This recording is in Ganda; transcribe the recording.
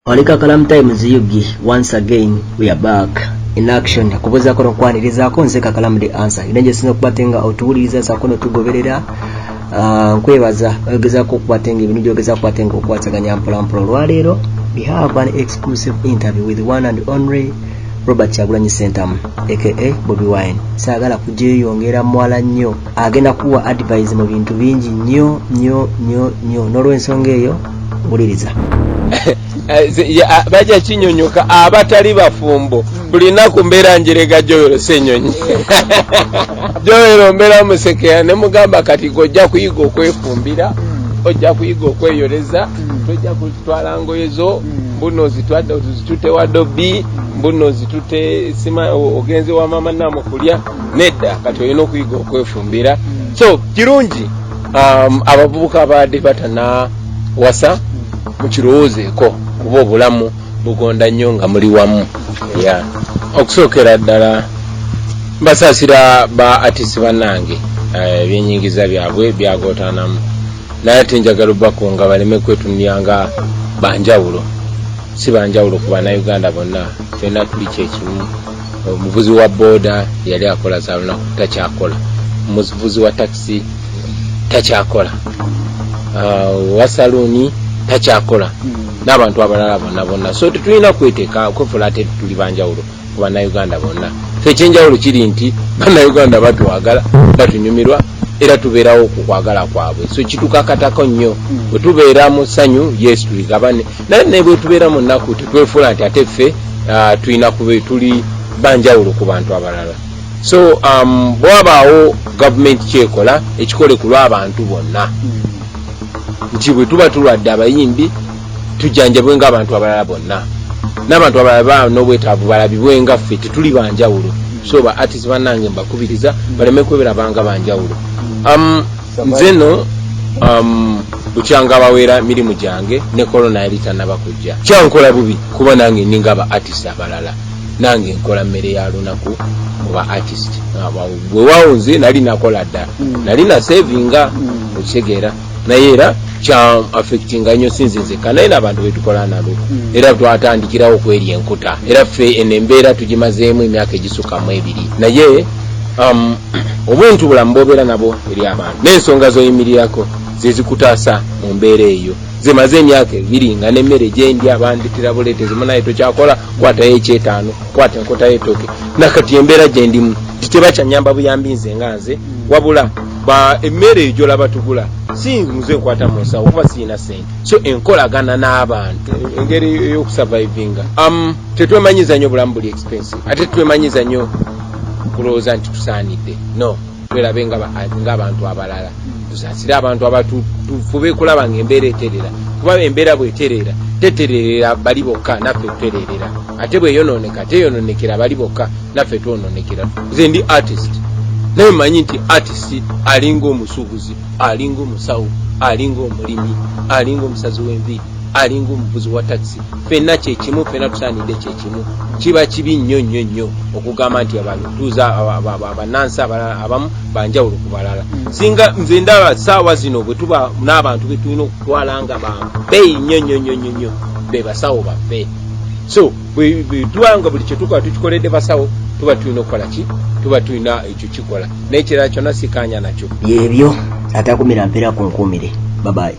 Olika Kalam Times UG, once again we are back in action. Kubuzaako n'okwanirizaako nze Kakalamu The Answer ina gyesinza okubate nga otuwuliriza saako notugoberera. Nkwebaza ogezaako okubate nga ebintu gyogezaako okubate nga okwasaganya mpolampola. Olwaleero we have an exclusive interview with one and only Robert Kyagulanyi Ssentamu, aka Bobi Wine. Saagala kugyeyongera mwala nnyo, agenda kuwa advice mu bintu bingi nnyo nnyo nnyo nnyo. N'olwensonga eyo wuliriza. Bajja kinyonyoka abatali bafumbo. Buli naku mbeera njerega Joel Senyonyi. Joel mbeera musekeya ne mugamba, kati gojja kuyiga okwefumbira, ojja kuyiga okweyoleza, tojja kutwala ngoye zo mbuno ozitwadde ozitute wa dobbi, mbuno ozitute sima ogenze wa mama namu kulya. Nedda, kati olina okuyiga okwefumbira. So kirungi abavubuka abadde batanawasa mukirowoozeeko, kuba obulamu bugonda nnyo nga muli wamu. Ya, okusookera ddala mbasaasira ba artist bannange, ebyenyingiza byabwe byagotaanamu, naye ate njagala obbakunga baleme kwetunulya nga banjawulo. Si banjawulo ku Bannayuganda bonna, ffenna tuli kyekimu. Omuvuzi wa booda yali akola za lunaku takyakola, omuvuzi wa takisi takyakola, owa saluuni takyakola, n'abantu abalala bonna bonna. So tetulina kweteeka kwefuula ate tuli banjawulo ku Bannayuganda bonna. Fe ekyenjawulo kiri nti Bannayuganda batwagala, batunyumirwa, era tubeerawo ku kwagala kwabwe. So kitukakatako nnyo bwe tubeera mu ssanyu, yes, tuligabane naye, ne bwe tubeera mu nnaku tetwefuula nti ate ffe tulina kube tuli banjawulo ku bantu abalala. So bwabaawo gavumenti kyekola, ekikole ku lw'abantu bonna, nti bwe tuba tulwadde abayimbi tujjanjabwe ng'abantu abalala bonna, n'abantu abalala ba n'obwetaavu balabibwe nga ffe. Tetuli banjawulo. So ba artist bannange mbakubiriza baleme kweberabanga banjawulo. Nze no bukyanga baweera mirimu gyange ne korona yali tanaba kujja, kyankola bubi kuba nange ninga aba artist abalala, nange nkola mmere ya lunaku mu ba artist. Bwewaawo nze nali nakola dda, nali nasevinga, okitegeera, naye era kya affectinga nnyo sinze nzekka naye n'abantu betukola nabo. Era twatandikirawo okwerya enkuta, era ffe eno embeera tugimazeemu emyaka egisukka mu 2. Naye obuntu bulamu bwobeera nabo eri abantu n'ensonga zoyimirirako zezikutaasa mu mbeera eyo. Ze maze emyaka 2 nga nemmere gyendya banditira buleetezi, munaye tokyakola, kwatayo ekyetaano, kwata enkota y'etooke. Nakati embeera gyendimu nti tebakyanyamba buyambi nze nga nze, wabula ba emmere egyo tugula si nze nkwata mu nsawo kuba siina sente. So enkolagana n'abantu, engeri ey'okusurvivinga, tetwemanyiza nnyo obulamu buli expensive, ate tetwemanyiza nnyo kulowooza nti tusaanidde. No, twerabe ng'abantu abalala, tusaasire abantu abatu, tufube kulaba nga embeera eterera, kuba embeera bweterera tetererera bali bokka, naffe tutererera. Ate bweyonooneka teyononekera bali bokka, naffe twononekera. Nze ndi artist, naye mmanyi nti artist alinga omusuubuzi, alinga omusawo, alinga omulimi, alinga omusazi w'enviiri, alinga omuvuzi wa takisi. Ffenna kyekimu, ffenna tusaanidde kyekimu. Kiba kibi nnyo nnyo nnyo okugamba nti abatuuza abannansi abalala abamu banjawulo ku balala. Singa nze ndaba saawa zino bwe tuba n'abantu be tulina okutwala nga bambeeyi nnyo nnyo nnyo nnyo nnyo be basawo baffe. So bwe tuba nga buli kyetukola tukikoledde basawo, tuba tulina okukola ki? Tuba tulina ekyo kikola, naye ekirala kyonna sikanya nakyo. Byebyo, atakumira mpeera ku nkuumire. Babayi.